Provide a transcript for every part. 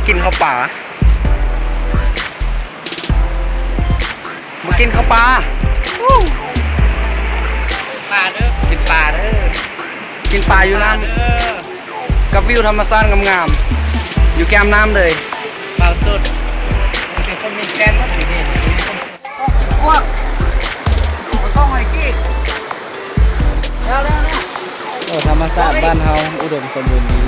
ກິນເຂົ້າປາ ມາກິນເຂົ້າປາ ປາເດີ ກິນປາເດີ ກິນປາຢູ່ນ້ຳ ປາເດີ ກັບວິວທຳມະຊາດງາມໆ ຢູ່ແກ້ມນ້ຳເລີຍ ເບົາສຸດ ເປັນຄົນມີແຟນບໍ່? ພວກ ບໍ່ຕ້ອງໃຫ້ກີ້ ແລ້ວໆໆ ໂອ້ ທຳມະຊາດບ້ານເຮົາອຸດົມສົມບູນດີ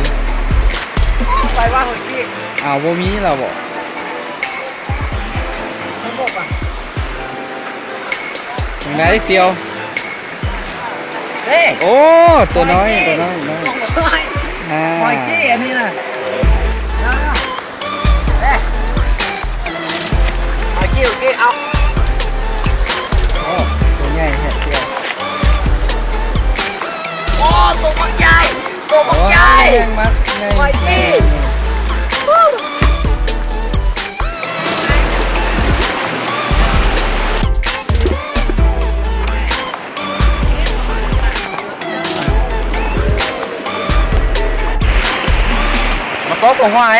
ໄປວ່າຫົວຂີ້ ອ້າວ ບໍ່ມີແລ້ວບໍ? ມັນບໍ່ປະ ຈັ່ງໃດສ່ຽວ? ເດ້ ໂອ້ ຕົວນ້ອຍ ຕົວນ້ອຍ ນ້ອຍ ອ່າ ຫອຍກີ້ອັນນີ້ນະ ເດ້ ໂອເຄ ໂອເຄ ເອົາ ໂອ້ ຕົວໃຫຍ່ແຮະສ່ຽວ ໂອ້ ຕົວບັກໃຫຍ່ ຕົວບັກໃຫຍ່ ໂອ້ຍ ແຮງມັກໃຫຍ່ ຫອຍກີ້ ມາຊອກຕົວຫອຍ.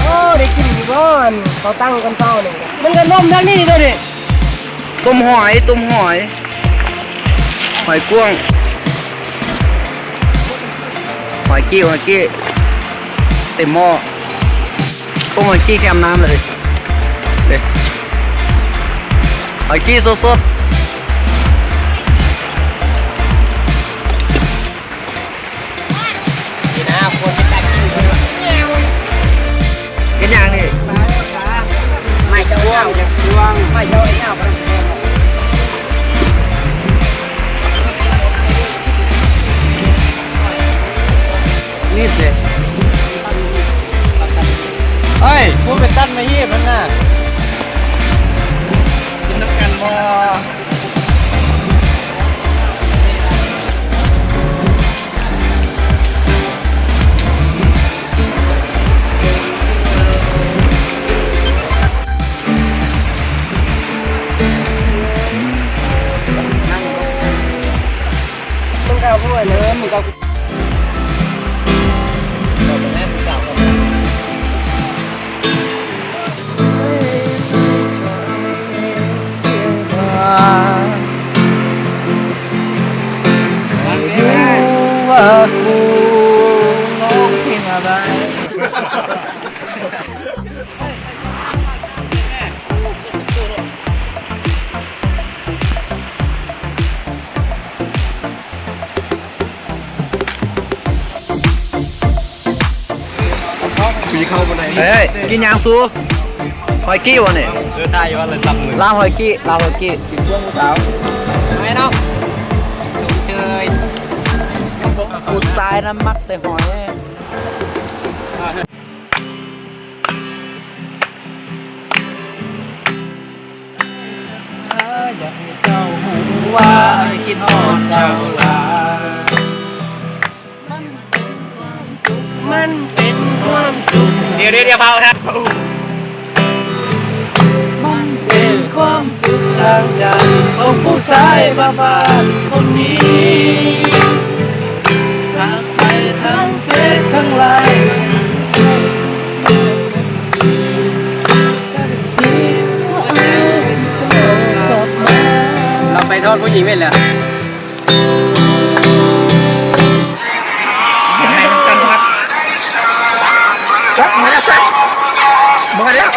ໂອ້ ໄດ້ກິນຢູ່ບໍ່? ອັນເຂົາຕັ້ງກັນເຊົ້ານີ້ ມັນກໍລົມທາງນີ້ຕົວນີ້ ຕົ້ມຫອຍ ຕົ້ມຫອຍ ຫອຍກ້ວງ ຫອຍກີ້ ຫອຍກີ້ ເຕັມໝໍ້ ຕົ້ມຫອຍກີ້ແຄມນ້ຳເລີຍ ເດ້ ຫອຍກີ້ສົດໆ. ນີ້ນະ ຄົນເປັນຕາກິນເລີຍ ເຮັດຫຍັງນີ້? ໄມ້ເຈົ້າເອົາ ໄມ້ເຈົ້າເອົາ ມີດເດ້ ເອີຍ ຜູ້ໄປຕັດໄມ້ຮີບຫັ້ນນະ ກິນນຳກັນບໍ່? ມຶງກໍເອົາຜູ້ເລີຍ ມຶງກໍ ໃຫ້ຮູ້ວ່າກູຮ້ອງເພງອະໄລ. ເອີຍ ກິນຫຍັງຊູ? ຫອຍກີ້ບໍ່ນີ້? ເອີ ໄດ້ຢູ່ ລາວຫອຍກີ້ ລາວຫອຍກີ້ ກິນເຄື່ອງຜູ້ສາວ ໄປເນາະ ຊົມເຊີຍ ຜູ້ຊາຍນະມັກແຕ່ຫອຍ. ຢາກໃຫ້ເຈົ້າຮູ້ວ່າອ້າຍຄິດຮອດເຈົ້າຫຼາຍ ມັນເປັນຄວາມສຸກ ມັນເປັນຄວາມສຸກ ດຽວໆ ດຽວ ເຝົ້າ ມັນເປັນຄວາມສຸກທາງໃຈຂອງຜູ້ຊາຍບ້າໆຄົນນີ້ ສາກໄປທາງເຟສທາງໄລນ໌ ເຮົາໄປທອດຜູ້ຍິງເປັນແລ້ວ ຢາກໃຫ້ມັນກັນພັດ ຈັກ ມາແລ້ວ ສັກ ມາແລ້ວ.